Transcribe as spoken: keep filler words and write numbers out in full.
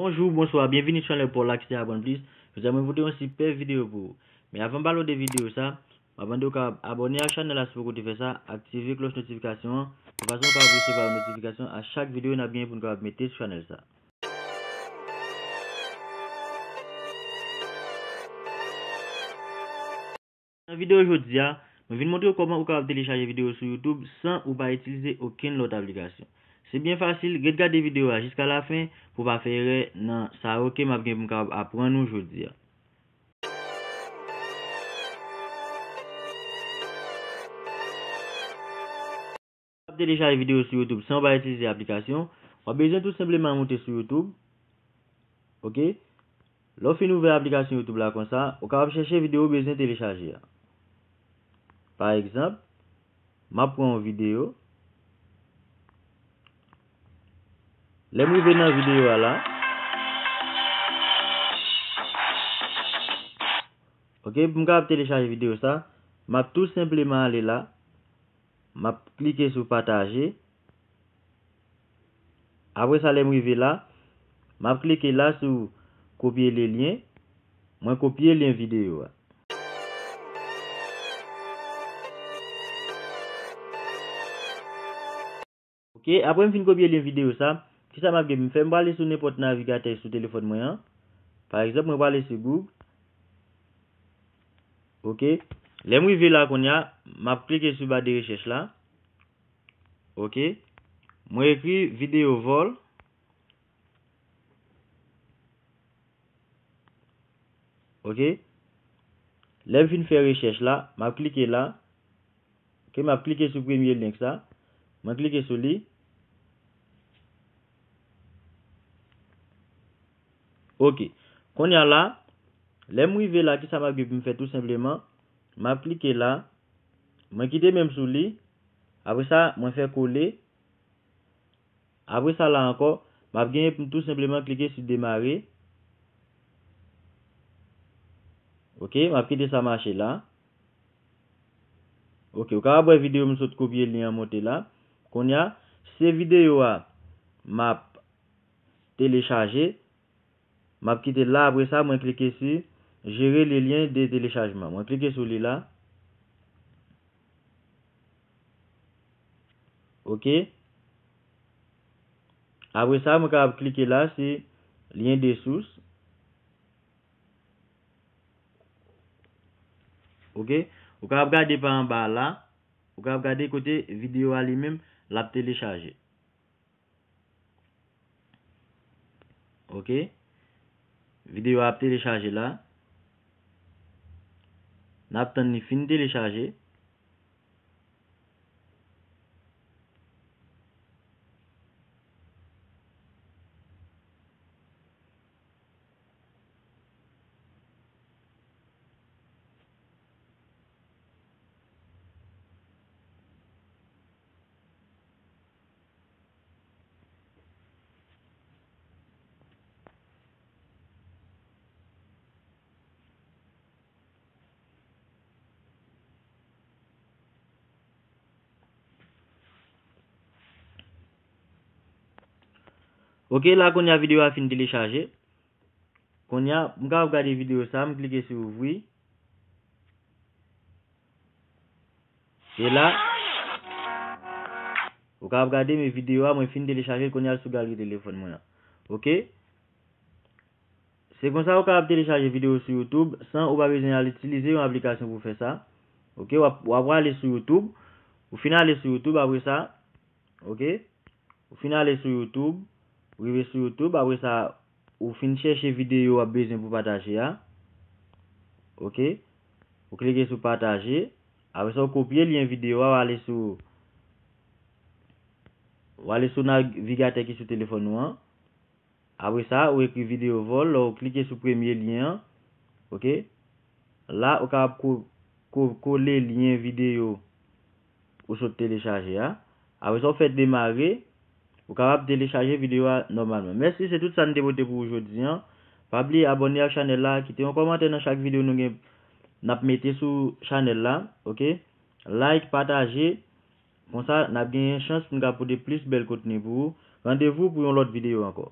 Bonjou, bonswa, byenvini sou chanèl pa w la ki se Aprann Plis. Jodi a mwen pote yon sipè videyo pou ou. Men avan m pale w de videyo sa, m ap mande w ka abòne ak chanèl la si poko te fè sa, aktive klòch notifikasyon an, de fason w kapab resevwa yon notifikasyon a chak videyo n ap gen pou n kapab mete sou chanèl sa. Nan videyo jodi a, mwen vin montre w kòman ou kapab telechaje videyo sou YouTube san ou pa itilize okenn lòt aplikasyon. Se byen fasil, ret gade videyo a jiska lafen pou w pa fè erè nan sa yo ke m ap gen pou m kapab aprann ou jodi a. Ap telechaje videyo sou YouTube san w pa itilize aplikasyon, w ap bezwen tou senpleman moute sou YouTube. Oke? Lè w fin ouvè aplikasyon YouTube la konsa, ou kapab chèche videyo ou bezwen telechaje a. Pa egzanp, m ap pran yon videyo. Lè m rive nan videyo a la, oke, pou m kapab telechaje videyo sa, m ap tou senpleman ale la, m ap klike sou pataje. Apre sa, lè m rive la, m ap klike la sou kopye le lyen. Mwen kopye lyen videyo a. Oke, apre m fin kopye lyen videyo sa, kisa m ap gen pou m fè? M prale sou nenpòt navigatè sou telefòn mwen an. Pa egzanp, mwen prale sou Google. Oke. Lè m rive la kounye a, m ap klike sou ba de rechèch la. Oke. Mwen ekri videyo vòl. Oke. Lè m fin fè rechèch la, m ap klike la. Oke, m ap klike sou premye link sa. Mwen klike sou li. Oke. Kounye a la, lè m rive la, kisa m ap gen pou m fè tou senpleman? M ap klike la. Mwen kite men m sou li. Apre sa, mwen fè kole. Apre sa la ankò, m ap genyen pou m tou senpleman klike sou demare. Oke, m ap kite sa mache la. Oke, ou kapab wè videyo m sot kopye lyen an monte la. Kounye a, se videyo a m ap telechaje. M ap kite l la, apre sa, mwen klike sou jere le lyen de telechajman. Mwen klike sou li la. Oke. Apre sa, mwen kapab klike la, se lyen de sous. Oke. Ou kapab gade pa anba la. Ou kapab gade kote videyo a li menm, l ap telechaje. Oke. Videyo a ap telechaje la. N ap tann li fin telechaje. Oke, la kounye a videyo a fin telechaje. Kounye a, m kapab gade videyo sa, m klike sou ouvri. E la, ou kapab gade men videyo a, mwen fin telechaje l, kounye a l sou galri telefòn mwen an. Oke? Se konsa ou kapab telechaje videyo sou YouTube san ou pa bezwen al itilize yon aplikasyon pou fè sa. Oke, w ap, w ap ale sou YouTube. Ou fin ale sou YouTube, apre sa, oke, ou fin ale sou YouTube, ou rive sou YouTube, apre sa, ou fin chèche videyo w ap bezwen pou pataje a. Oke, ou klike sou pataje, apre sa, ou kopye lyen videyo a, w ale sou, w ale sou navigatè ki sou telefòn ou an. Apre sa, ou ekri videyo vòl, lè ou klike sou premye lyen an, oke? La, ou kapab ko-, ko-, kole lyen videyo ou sot telechaje a. Apre sa, ou fè demare, ou kapab telechaje videyo a nòmalman. Mèsi, se tout sa n te pote pou ou jodi an. Pa bliye abòne ak chanèl la, kite yon kòmantè nan chak videyo nou gen, n ap mete sou chanèl la, oke? Like, pataje, konsa n ap genyen chans pou n ka pote plis bèl kontni pou ou. Randevou pou yon lòt videyo ankò.